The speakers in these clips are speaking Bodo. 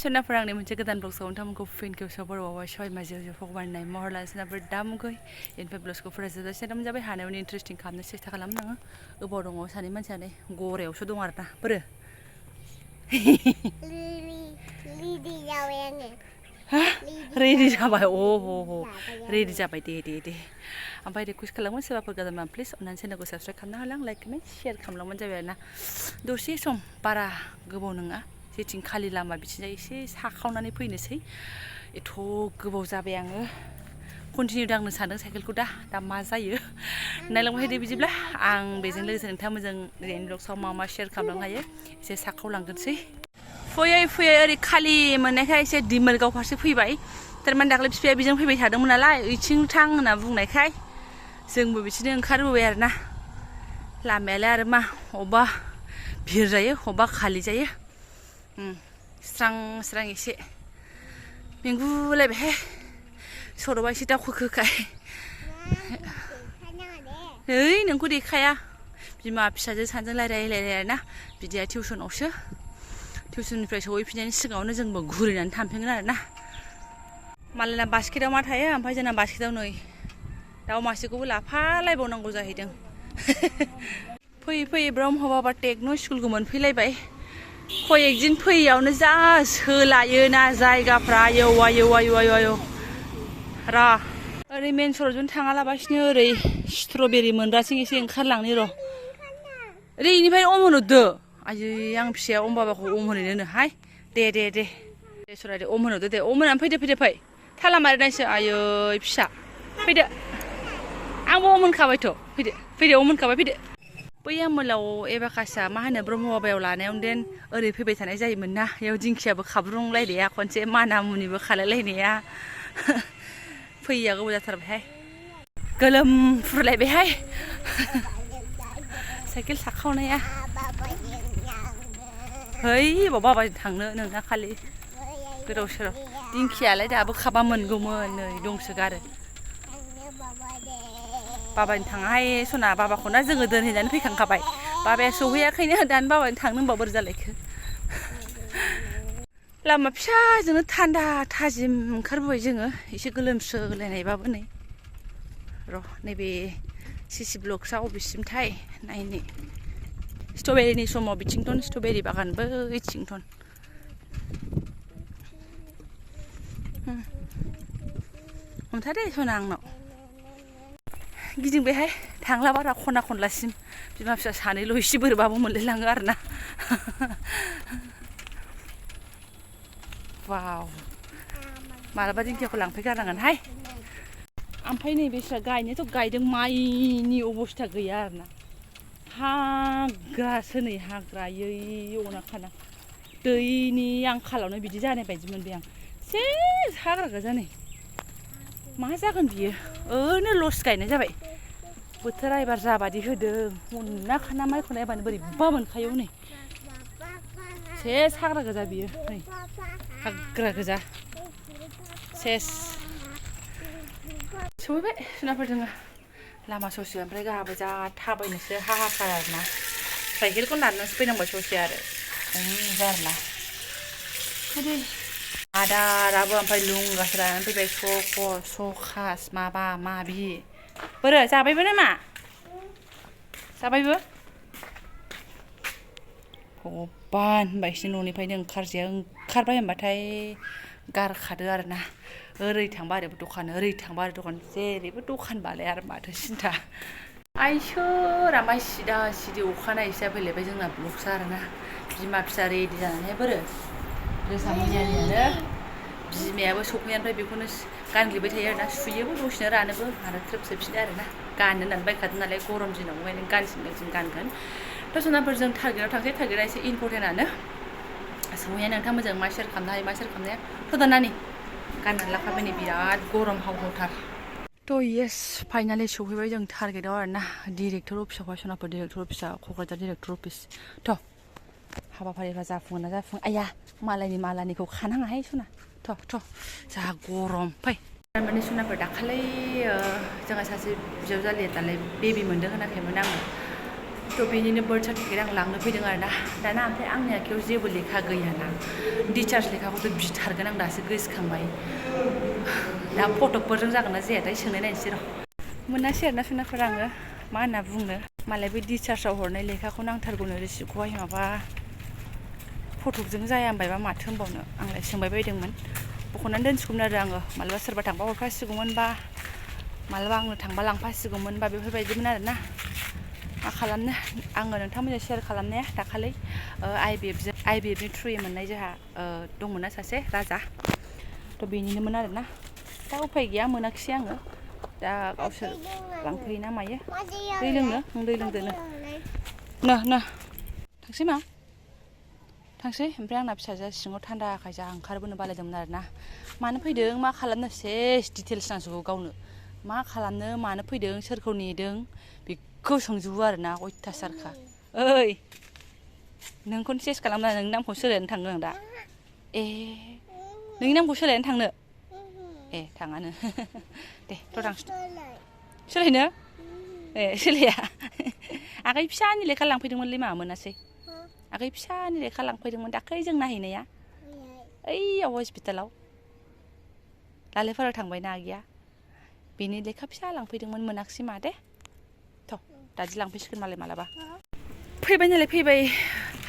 सोनाफोर आंनि मोनसे गोदान ब्लग नोंथांमोनखौ फिन खेबसेयाव बरावबाय सय माजियाव भगबाननाय महर लानाय सोनाफोर दामुगै इनफाय ब्लगखौ फरायजोबजासे दाम जाबाय हानायावनो इन्टारेस्टिं खालामनो सेस्था खालामो नोङो अबाव दङ सानै मानसियानो गरायावसो दं आरोना बोरो रेडि जाबाय रेडि जाबाय दे ओमफ्राय रिकुवेस्ट खालामो सोरबाफोर गोदानबा प्लिज अननानै चेनेलखौ साबस्क्राइब खालामना होलां लाइक कमेन्ट शेयार खालामलांबानो जाबाय आरोना दसे सम बारा गोबाव नङा जेथिं खालि लामा बिथिंजाय एसे साखावनानै फैनोसै एथ' गोबाव जाबाय आङो कन्टिनिउ दांनो सानदों साइकेलखौ दा मा जायो नायलांबाय दे बिदिब्ला आं बेजों लोगोसे नोंथांमोनजों रेइन ब्लग्सआव मा शेयार खालामलांनो हायो एसे साखावलांगोनसै फैयै ओरै खालि मोननायखाय एसे दिमोलगाव फारसे फैबाय थारमाने दाख्लै बिफाया बेजों फैबाय थादोंमोन नालाय ओइथिं थां होनना बुंनायखाय जोंबो बिदिनो ओंखारबोबाय आरोना लामायालाय आरो मा अबेबा भिर जायो अबेबा खालि जायो स्रां एसे मेंगुलायबायहाय सर'बा एसे दावखोखाय ओइ नोंखौ देखाया बिमा फिसाजो सानैजों रायलाय आरोना बिदिया टिउसनावसो टिउसननिफ्राय सहैफिननायनि सिगाङावनो जोंबो घुरिनानै थांफिनगोन आरोना मालायना बास्केटाव मा थायो ओमफ्राय जोंना बास्केटाव नै दाउ मासेखौबो लाफालायबावनांगौ जाहैदों फैयै ब्रह्म बाबा टेक्न' स्कुलखौ मोनफैलायबाय कयेक दिन फैयावनो जा सोलायोना जायगाफ्रा आयौ र' ओरै मेन सर'जों थाङालाबासिनो ओरै स्ट्रबेरि मोनग्राथिं एसे ओंखारलांनि र' ओरै इनिफ्राय अम होनहरदो आयै आं फिसाया अम बाबाखौ अम होनोहाय दे सरा दे अम होनहरदो दे अम होनानै फै थाला मारिनायसो आयै फिसा फैदो आंबो अम होनखाबायथ' फैदो अम होनखाबाय फैदो बै आमोलाव एबाकासा मा होनो ब्रह्म बाबायाव लानायावनो देन ओरै फैबाय थानाय जायोमोन ना बेयाव दिंखियाबो खाब्रुंलायनाया खनसे माना मुनिबो खालायलायनाया फैया गोबाव जाथारबायहाय गोलोम फुरलायबायहाय साइकेल साखावनाया है बाबाजों थांनो नोंना खालि गोदाव सोराव दिंखियालाय दाबो खाबा मोनगौमोन नै दंसोगारो बाबानि थाङाहाय सना बाबाखौना जोङो दोनहैनानै फैखांखाबाय बाबाया सौहैयाखैनो दानो बाबानि थांनो होनबा बोरै जालायखो लामा फिसाजोंनो थान्दा थाजिम ओंखारबोबाय जोङो एसे गोलोमस्रोलायनायबाबो नै र' नैबे सिसि ब्लक्सआ अबेसिमथाय नायनि स्ट्रबेरिनि समाव बिथिंथन स्ट्रबेरि बागानबो ओइथिंथन हमथादे सना आंनाव गिदिंबायहाय थांला बारा खना खनलासिम बिमा फिसा सानैल' एसे बोरैबाबो मोनलायलाङो आरोना वाव मालाबा दिंखियाखौ लांफैगारनांगोनहाय ओमफ्राय नै बिस्रा गायनायाथ' गायदों माइनि अबस्था गैया आरोना हाग्रासो नै हाग्रा अना खाना दैनि आंखालावनो बिदि जानाय बायदि मोनबाय आं सेस हाग्रा गोजा नै मा जागोन बियो ओरैनो लस गायनाय जाबाय बोथोरा एबार जाबादि होदों अना खाना माइखौ नायबानो बोरैबा मोनखायो नै सेस हाग्रा गोजा बियो नै हाग्रा गोजा सेस सहैबाय सुनाफोर जोङो लामा ससे ओमफ्राय गाहाबो जा थाबायनोसो हाहाकार आरोना साइकेलखौ नारनानैसो फैनांबाय ससे आरो आरोना आदाराबो ओमफ्राय लुंगासो लानानै फैबाय सकास माबा माबि बोरो जाबायबो नामा जाबायबो भगबान होनबायसो न'निफ्रायनो ओंखारबाय होनबाथाय गारखादो आरोना ओरै थांबा ओरैबो दखान ओरै थांबा ओरै दखान जेरैबो दखानबालाय आरो माथो सिन्था आइसोर ओमफ्राय सिदा सिदि अखानायैसो फैलायबाय जोंना ब्लगसआ आरोना बिमा फिसा रेडि जानानैहाय बोरो जोसा मैयानियानो बिमायाबो सफैनायनिफ्राय बेखौनो गानग्लिबाय थायो आरोना सुयोबो दसेनो रानोबो आरो थ्रोब सोबफिनो आरोना गाननो होननानै बायखादों नालाय गरम दिनाव ओंखायनो गानसिन गानगोन थ' सोनाफोरजों टारगेटआव थांसै टारगेटआ एसे इम्परटेन्टआनो सौहैया नोंथांमोनजों मा शेयार खालामनो हायो मा शेयार खालामनाया थ' दानानि गाननानै लाखाबाय नै बिराद गरम हावथार थ' येस फाइनालि सौहैबाय जों टारगेटआव आरोना डिरेक्टर अफिसावहाय सनाफोर डिरेक्टर अफिसा क'क्राझार डिरेक्टर अफिस थ' हाबाफारिफ्रा जाफुङो ना जाफुङा आया मालायनिखौ खानाङाहाय सना थ' जा गरम फै थारमाने सनाफोर दाखालै जोंहा सासे बिजावजालिया दालाय बेबि मोनदों होनाखैमोन आङो थ' बेनिनो बार्थ सार्टिफिकेट आं लांनो फैदों आरोना दाना ओमफ्राय आंनि आखायाव जेबो लेखा गैयाना डिस्चार्ज लेखाखौथ' बिथारगोन आं दासो गोसोखांबाय दा फटकफोरजों जागोन ना जायाथाय सोंनाय नायनोसै र' मोनासै आरोना सोनाफोर आङो मा होनना बुंनो मालाय बे डिस्चार्जआव हरनाय लेखाखौ नांथारगौनो रिसिप्टखौहाय माबा फटकजों जाया होनबायबा माथो होनबावनो आंलाय सोंबाय बायदोंमोन बख'नानै दोनसिगौमोन आरो आङो मालाबा सोरबा थांबा हरफासिगौमोन बा मालाबा आंनो थांबा लांफासिगौमोन बा बेफोरबायदिमोन आरोना मा खालामनो आङो नोंथांमोनजों शेयार खालामनाया दाखालि IVFनि थ्रुयै मोननाय जोंहा दंमोन ना सासे राजा थ' बेनिनोमोन आरोना दा उफाय गैया मोनाखिसै आङो दा गावसोर लांफैयो ना मायो दै लोंनो दै लोंदो नो थांसै मा थांसै ओमफ्राय आंना फिसाजोआ सिङाव थान्दा आखायजा ओंखारबोनो बालायदोंमोन आरोना मानो फैदों मा खालामनो सेस डिटेल्स नांजोबगौ गावनो मा खालामनो मानो फैदों सोरखौ नेदों बेखौ सोंजोबो आरोना अयथासारखा ओइ नोंखौनो सेस खालामना नोंनि नामखौ सोलायनो थांनो आं दा नोंनि नामखौ सोलायनो थांनो थाङानो दे थ' थांसै सोलायनो सोलाया आगै फिसानि लेखा लांफैदोंमोनलै मा मोनासै आगै फिसानि लेखा लांफैदोंमोन दाख्लै जों नायहैनाया ओइयाव हस्पिटालाव लालेपारायाव थांबायना आगैया बेनि लेखा फिसा लांफैदोंमोन मोनाखिसै मा दे थ' दादि लांफैसिगोन मालाय मालाबा फैबाय नालाय फैबाय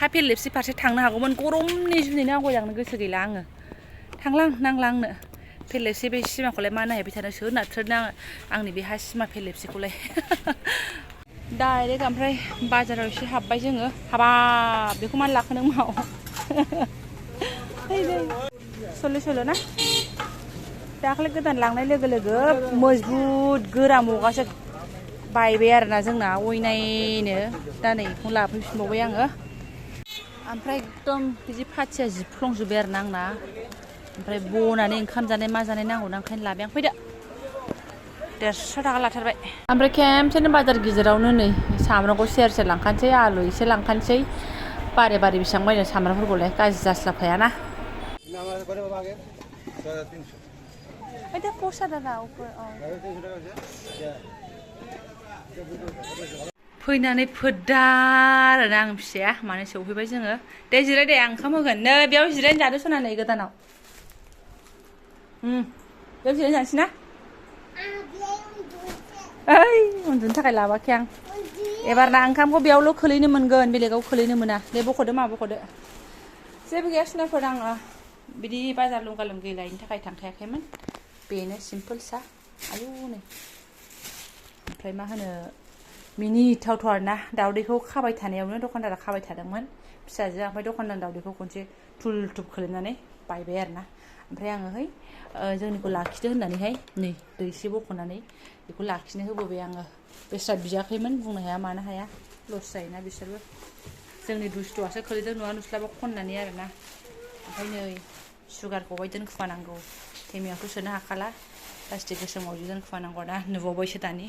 हाफेल लेप्सि फारसे थांनो हागौमोन गरमनि जुनैनो आवगायलांनो गोसो गैला आङो नांला आंनो फेलेप्सि बे सिमाखौलाय मा नायहैबाय थानो सोर नारथ्रोदनो आंनि बे हा सिमा फेलेप्सिखौलाय डाइरेक्ट ओमफ्राय बाजाराव एसे हाबबाय जोङो हाबाब बेखौ मानो लाखो नों माव सल्ल' ना दाखालि गोदान लांनाय लोगो लोगो मजबुत गोरा मगासो बायबाय आरोना जोंना अयनायनो दा नै बेखौनो लाफैफिनबावबाय आङो ओमफ्राय एकदम बिदि फाथिया जिफ्लंजोब्बाय आरोना आंना ओमफ्राय बनानै ओंखाम जानाय मा जानाय नांगौना ओंखायनो लाबाय आं फैदो 150 थाखा लाथारबाय ओमफ्राय खेमसेनो बाजार गिदिरावनो नै सामब्रामखौ सेरसे लांखानोसै आलु एसे लांखानोसै बारे बेसेबां बायनो सामब्रामफोरखौलाय गाज्रि जास्लाबखायाना फैनानै फोदार आरोना आं फिसाया मानो सौफैबाय जोङो दे जिराय दे आं ओंखाम होगोन नै बेयाव जिरायनो जादो सना नै गोदानाव बेयाव जिरायनो जानोसै ना ओइ उन्दुनो थाखाय लाबोआखै आं एबारना ओंखामखौ बेयावल' खोलैनो मोनगोन बेलेगाव खोलैनो मोना दे बख'दो मा बख'दो जेबो गैया सुनाफोर आङो बिदि बाजार लुंगालुंगि लायनो थाखाय थांखायाखैमोन बेनो सिम्पोलसा आयौ नै ओमफ्राय मा होनो मिनिथावथाव आरोना दावदैखौ खाबाय थानायावनो दखानदारा खाबाय थादोंमोन फिसाजोआ ओमफ्राय दखानदार दावदैखौ खनसे थुल थुब खोलैनानै बायबाय आरोना ओमफ्राय आङो जोंनिखौ लाखिदो होननानैहाय नै दैसे बख'नानै बेखौ लाखिनो होबोबाय आङो बेस्रा बियाखैमोन बुंनो हाया मानो हाया लस जायोना बिसोरबो जोंनि दुस्थ'आसो खोलैदों नुवा नुस्लाबा खननानै आरोना ओमफ्राय नै सुगारखौहाय दोनखुमानांगौ थेमायावथ' सोनो हाखाला प्लास्टिक गोसोमाव दोनखुमानांगौ ना नुबावबायसो दानि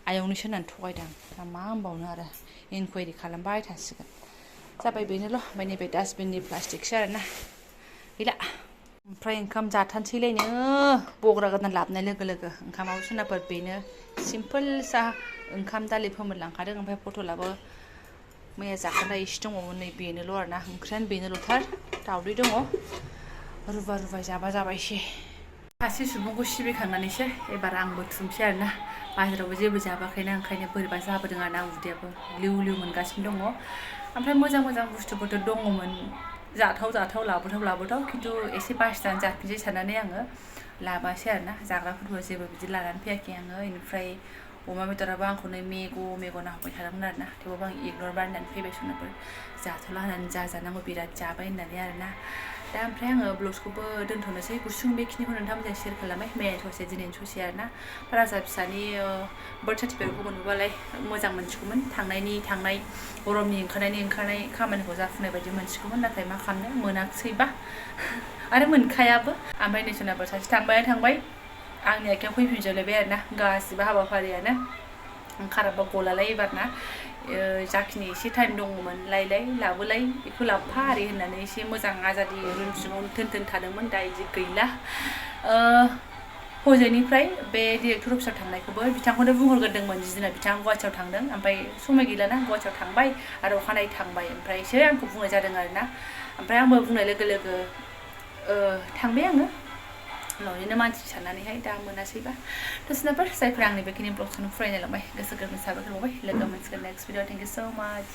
आयंनिसो होननानै थगायदों दा मा होनबावनो आरो इनकुवारि खालामबाय थासिगोन जाबाय बेनोल' ओमफ्राय नैबे डास्टबिननि प्लास्टिकसो आरोना गैला ओमफ्राय ओंखाम जाथानसैलायनो बग्रा गोदान लाबोनाय लोगो लोगो ओंखामाबो सोनाफोर बेनो सिम्पोल सा ओंखाम दालि फोमोनलांखादों ओमफ्राय पटलाबो मैया जाखानाय एसे दङमोन नै बेनोल' आरोना ओंख्रियानो बेनोल'थार दावदै दङ रुबाय जाबायसै सासे सुबुंखौ सिबिखांनानैसो एबार आंबो थुनसै आरोना बाहेरावबो जेबो जाबाखैना ओंखायनो बोरैबा जाबोदों आरोना उदैयाबो लिउ मोनगासिनो दङ ओमफ्राय मोजां बुस्थुफोरथ' दङमोन जाथाव लाबोथाव खिन्थु एसे बासिनानै जाफिनसै साननानै आङो लाबोआसै आरोना जाग्राफोरबो जेबो बिदि लानानै फैयाखै आङो बेनिफ्राय अमा बेदराबो आंखौनो मेग' नाहरबाय थादोंमोन आरोना थेवबो आं इगनर बानायनानै फैबाय सोनाफोर जाथ'ला होननानै जाजानांगौ बिराद जाबाय होननानै आरोना दा ओमफ्राय आङो ब्लग्सखौबो दोनथ'नोसै गुसुं बेखिनिखौ नोंथांमोनजों शेयार खालामबाय मैया ससे दिनैनि ससे आरोना राजा फिसानि बार्थ सार्टिफिकेटखौ मोनबोबालाय मोजां मोनसिगौमोन थांनाय गरमनि ओंखारनाय खामानिखौ जाफुंनाय बायदि मोनसिगौमोन नाथाय मा खालामनो मोनाखिसैबा आरो मोनखायाबो ओमफ्राय नै सोनाबा सासे थांबाय आंनि आखायाव फैफिनजोबलायबाय आरोना गासिबो हाबाफारियानो ओंखाराबा गलालाय एबारना जाखिनि एसे टाइम दङमोन लाबोलाय बेखौ लाबोफा आरि होननानै एसे मोजां आजादि रुम सिङाव थोन थादोंमोन दा इदि गैला हजोंनिफ्राय बे डिरेक्टर अफिसाव थांनायखौबो बिथांखौनो बुंहरग्रोदोंमोन जिदिना बिथाङा गुवाहाटियाव थांदों ओमफ्राय समाय गैलाना गुवाहाटियाव थांबाय आरो अखानायै थांबाय ओमफ्रायसो आंखौ बुंनाय जादों आरोना ओमफ्राय आंबो बुंनाय लोगो लोगो थांबाय आङो न'निनो मानसि साननानैहाय दा मोनासैबा दसेनाफोर जायफोरा आंनि बेखिनि ब्लगखौनो फरायनो लांबाय गोसो गोरबोनि साबायखर बावबाय लोगो मोनसिगोन नेक्स्ट भिडिअ थेंक इउ स' माच